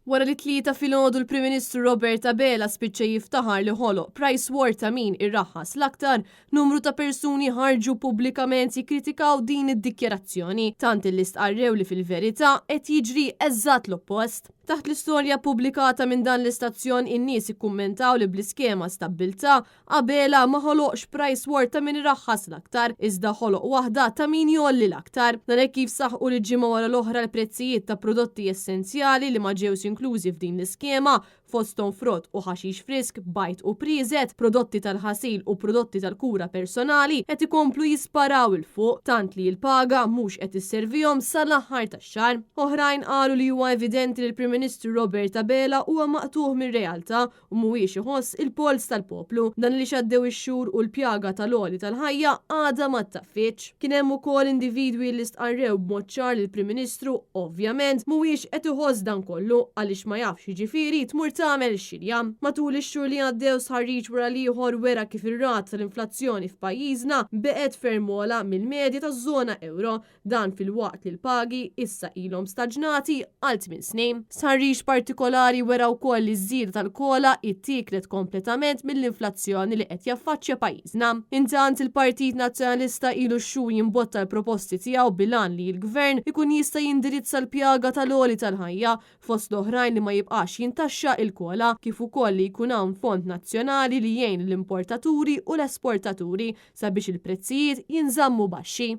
Wara li t-Tlieta filgħodu l-Prim Ministru Robert Abela spiċċa jiftaħar li ħoloq price war ta' min irraħħas l-aktar, numru ta' persuni ħarġu pubblikament jikkritikaw din id-dikjarazzjoni, tant illi stqarrew li fil-verità qed jiġri eżatt l-oppost. Taħt l-istorja ppubblikata minn dan l-istazzjon in-nies ikkummentaw li bl-iskema Stabbiltà Abela ma ħoloqx price war ta' min iraħħas l-aktar, iżda ħoloq waħda ta' min jgħolli l-aktar. Dan hekk kif saħqu li ġimgħa wara l-oħra l-prezzijiet ta' prodotti essenzjali li ma ġewx inklużi f'din l-iskema, fosthom frott u ħaxix frisk, bajd u prieżet, prodotti tal-ħasil u prodotti tal-kura personali, qed ikomplu jisparaw 'il fuq, tant li l-paga mhux qed isservihom sal-aħħar tax-xahar. Oħrajn qalu li huwa evidenti li l-Prim Ministru Robert Abela huwa maqtugħ mir-realtà u mhuwiex iħoss il-polz tal-poplu. Dan għaliex għaddew ix-xhur u l-pjaga tal-għoli tal-ħajja għadha ma ttaffietx. Kien hemm ukoll individwi li stqarrew b'mod ċar li l-Prim Ministru, ovvjament, mhuwiex qed iħoss dan kollu għaliex ma jafx x'jiġifieri tmur tagħmel xirja. Matul ix-xhur li għaddew stħarriġ wara l-ieħor wera kif ir-rata tal-inflazzjoni f'pajjiżna beqgħet ferm ogħla mill-medja taż-żona ewro Dan filwaqt li l-pagi issa ilhom staġnati għal tminn snin. Stħarriġ partikolari wera wkoll li ż-żieda tal-COLA ittieklet kompletament mill-inflazzjoni li qed jaffaċċja pajjiżna. Intant, il-Partit Nazzjonalista ilu x-xhur jimbotta l-proposti tiegħu bil-għan li l-Gvern ikun jista' jindirizza l-pjaga tal-għoli tal-ħajja, fost l-oħrajn li ma jibqax jintaxxa il-COLA, kif ukoll li jkun hawn fond nazzjonali li jgħin lill-importaturi u l-esportaturi sabiex il-prezzijiet jinżammu baxxi.